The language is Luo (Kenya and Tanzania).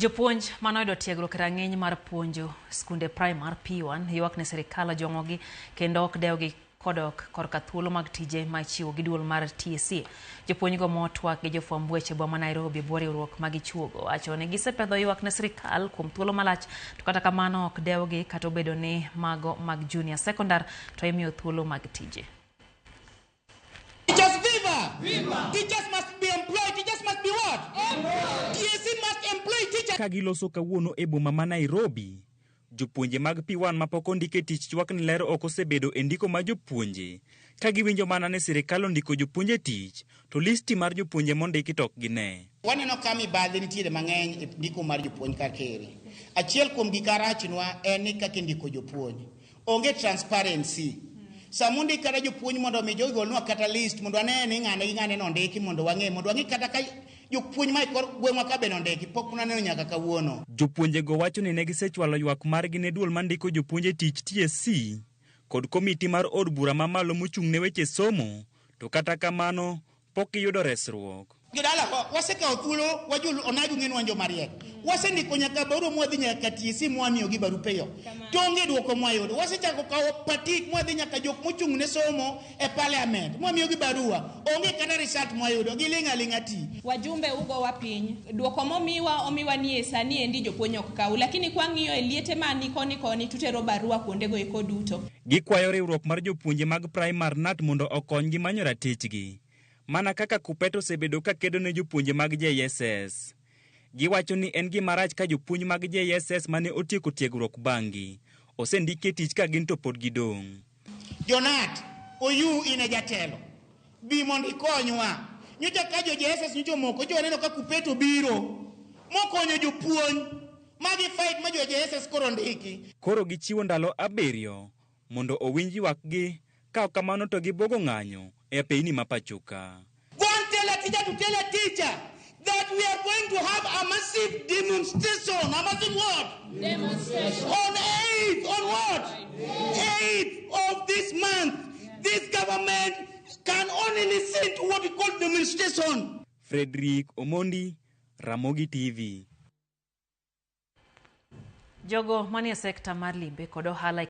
Jopuonj manoyudo tiegruok e rang'iny mar puonjo skunde primar P1 ywak ni sirikal ojwang'ogi kendo ok dewgi kodok korka thuolo mag tije ma ichiwo gi duol mar TSC. Jopuonjgo motwak gi jofwamb weche boma Nairobi e bwo riwruok ma gichuogo wacho ni gisepedho ywak ne sirikal kuom thuolo malach to kata kamano ok dewgi kata obedo ni mago mag junior secondar to imiyo thuolo mag tije. Teachers viva! Viva! Teachers must be employed. Teachers must be what? Employed. TSC must employ teachers. Ka giloso kawuono e boma ma Nairobi, jopuonje mag P1 mapok ondik e tich chwak ni ler ok osebedo e ndiko mar jopuonje ka giwinjo mana ni sirikal ondiko jopuonj e tich to listi mar jopuonje mondiki to ok gine. Waneno ka mibadhi nitiere mang'eny e ndiko mar jopuonj kar kere. Achiel kuom gik arachnwa en ni kaka indiko jopuonj. Onge transparency. Sama ondik kata jopuonj mondo mi jogi golnwa kata list mondo wane ni ng'ane gi ng'ane nondiki mondo wang'e mondo wang'e kata ka jopuonj ma e kor gweng'wa ka be nondiki pok naneno nyaka kawuono. Jopuonjego wacho ni ne gisechwalo ywak margi ne duol mandiko jopuonj e tich TSC kod komiti mar od bura mamalo mochung' ne weche somo to kata kamano pok giyudo resruok. Jodala, wasekawo thuolo wajul onagi ung'e ni wan joma riek. Wasendiko nyaka barua mwadhi nyaka TSC mwamiyogi barupeyo. To onge dwoko mwayudo. Wasechako kawo patik mwadhi nyaka jok mochung' ne somo e parliament mwamiyogi barua. Onge kata result mwayudo. Giling' aling'a ti. Wajumbe ugowa piny. Dwoko momiwa omiwa ni e sani endi jopuonj ok kaw. Lakini kwang'iyo e liete mani koni koni tutero barua kuondego eko duto. Gikwayo riwruok mar jopuonje mag Primar KNUT mondo okonygi manyo ratichgi. Mana kaka Kuppet osebedo ka kedo ne jopuonje mag JSS. Giwacho ni en gima rach ka jopuonj mag JSS mane otieko tiegruok bang'gi osendiki e tich ka gin to pod gidong'. Jonat, Oyu in e jatelo. Bi mondo ikonywa. Nyocha ka jo JSS nyocha omoko, nyocha waneno ka Kuppet obiro mokonyo jopuonj ma gi fight ma jo JSS koro ondiki. Koro gichiwo ndalo 7 mondo owinj ywakgi, ka ok kamano to gibuogo ng'anyo e apeyni ma pachoka. Go and tell a teacher to tell a teacher that we are going to have a massive demonstration. A massive what? Demonstration. On 8th, on what? 8th of this month. This government can only listen to what we call demonstration. Frederick Omondi, Ramogi TV. Jogo manie sekta mar limbe kod ohala